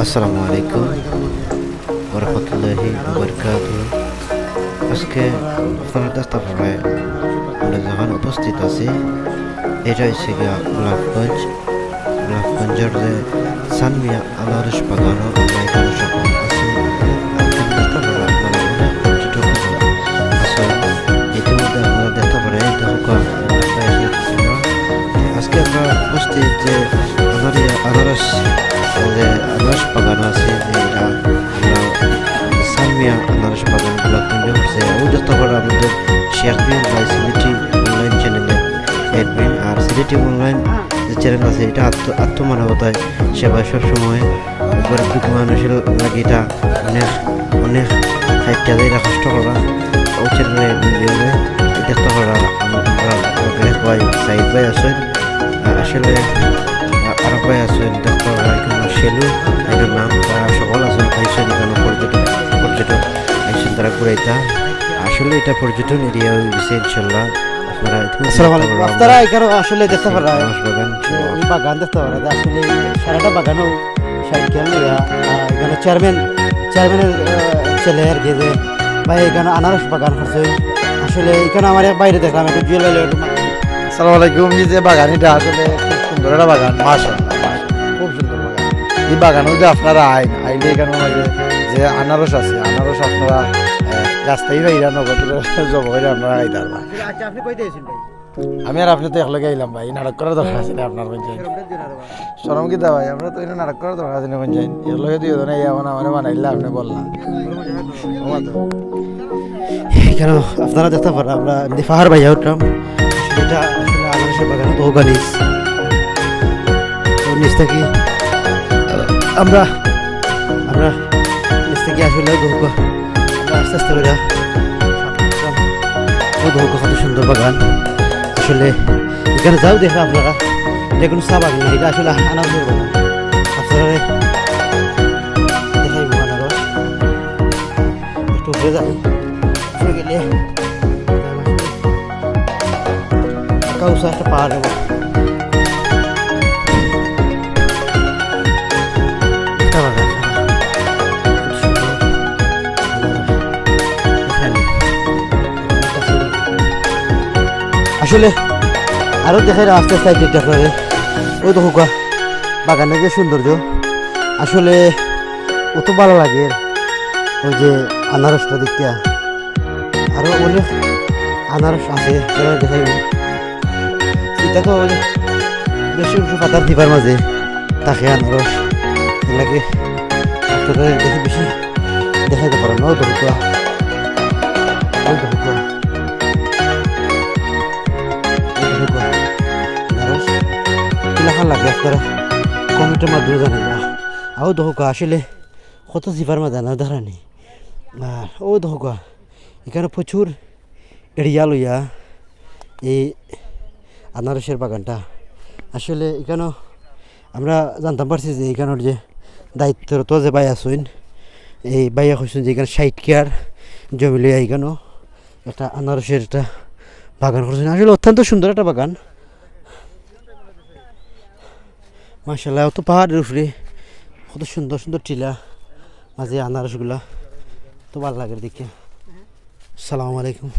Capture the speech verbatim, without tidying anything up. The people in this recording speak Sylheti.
আসসালামু আলাইকুম ওয়া রাহমাতুল্লাহি ওয়া বারাকাতুহু। আজকে আপনারা দেখতা পাররা আমরা যেখানো উপস্থিত আছি, এটা হচ্ছে গিয়া গোলাপগঞ্জ। গোলাপগঞ্জর যে সানমিয়া আনারস বাগানো আমরা এখানো সব আছি। আর এখানো দেখতা পাররা আপনারা অনেক পর্যটক আছে। ইতিমধ্যে আপনারা দেখতা পাররা, এই দেখো, আজকে আমরা উপস্থিত যে আনারি-, আনারস, যে আনারস বাগান আছে, যে এটা আমরা সানমিয়া আনারস বাগান গোলাপগঞ্জে করছে। ও দেখতা পাররা আমাদের শেখ বিন ভাই সিলেটি অনলাইন চ্যানেলের অ্যাডমিন। আর সিলেটি অনলাইন যে চ্যানেল আছে, এটা আত্ম-, আত্মমানবতায় সেবায় সবসময় গরিব দুঃখী মানুষের লাগি এটা অনেক, অনেক খাইতে যায়, এটা কষ্ট করা। ও চ্যানেলে ভিডিও দেখতা পাররা, আমরা, আমরা, আমরা ভাই সাইদ ভাই আছেন, আর আসলে আরব ভাই আছেন, দেখতা পাররা এখানো শেলু, এটার নাম, তারা সকল আছেন, আইসেন এখানো পর্যটক, পর্যটক আইসেন তারা ঘুরাইতা। আসলে এটা পর্যটন এরিয়া হয়ে গেছে ইনশাল্লাহ। আপনারা এখানে আসসালামু আলাইকুম। দেখতা পাররা, আপনারা এখানে আসলে দেখতা পাররা, আনারস বাগান, এই বাগান দেখতা পাররা, যে আসলে সারাটা বাগানও সাইকেল লইয়া, আহ, এখানে চেয়ারম্যান, চেয়ারম্যানের, আহ, ছেলে আর কি, যে ভাই এখানে আনারস বাগান করছে। আসলে এখানে আমার এক বাইরে দেখলাম, একটু জুয়েল ভাই একটু মা-, আসসালামু আলাইকুম। এই যে বাগান, এটা আসলে খুব সুন্দর একটা বাগান, মাশাআল্লাহ, মাশাআল্লাহ, খুব সুন্দর বাগান। এই বাগান হইতে আপনারা আইন, আইলে এখানে মাঝে যে আনারস আছে, আনারস আপনারা, আহ, গাছ থাকি পাইরা নগদ জব করে আপনারা খাইতা পারবা। আচ্ছা, আপনি কই দিয়েছেন ভাই? আমি আর আপনি তো একলগে আইলাম ভাই, নাটক করার দরকার আছে না আপনার কোন জায়গায়? শরম কিতা ভাই, আমরা তো এনে নাটক করার দরকার আছে না কোন জায়গায়? একলগে দুইজনে আইয়া এখন আমারে বানাইলা, আপনি বললা। ও মা তো। এখানে আপনারা দেখতা পাররা, আমরা এমনি পাহাড় বাইয়া উঠলাম। এটা আসলে আনারসের বাগান, তো গালিস। তো নিচ থাকি আমরা, আমরা নিচ থাকি আসলে দেখো, আমরা আস্তে আস্তে করে ও দেখো কত সুন্দর বাগান। আসলে এখানে যাও দেখরা আপনারা, এটা কোনো চা বাগান না, এটা আসলে আনারসের বাগান। আপনারা দেখাইব আনারস। একটু উপরে যাই, উপরে গেলে কাউসা একটা পাহাড় হইব। একটা বাগান। আসলে আরো দেখাই আস্তে আস্তে আইতে আপনারে। ওই দেখো গা, বাগানের যে সৌন্দর্য, আসলে অত ভালো লাগে। ওই যে আনারসটা দেখতে, আরো অনেক আনারস আছে, সেটা দেখাই। এটা তো ওই বেশি উঁচু পাতার দিবার মাঝে থাকে আনারস, এর লাগি আপনারা দেখি বেশি দেখাইতে পারেন। ওই দেখো গা, ওই দেখো গা, ওই দেখো গা, আনারস। কিলাখান লাগে আপনারা কমেন্টের মাধ্যমে জানাইবা। আও দেখো গা, আসলে কত জিপার মাঝে আনারস দেখানি। আর ও দেখো গা, এখানে প্রচুর এরিয়া লইয়া এই আনারসের বাগানটা। আসলে এখানেও আমরা জানতাম পারছি যে এখানোর যে দায়িত্বরত যে ভাই আছইন, এই ভাইয়া কইছইন যে এখানে ষাইট কিয়ার জমি লইয়া এখানেও একটা আনারসের একটা বাগান করছইন। আসলে অত্যন্ত সুন্দর একটা বাগান। মাশাআল্লাহ, অত পাহাড়ের উপরে কত সুন্দর সুন্দর টিলা, মাঝে আনারসগুলা, তো ভালো লাগে দেখে। আসসালামু আলাইকুম।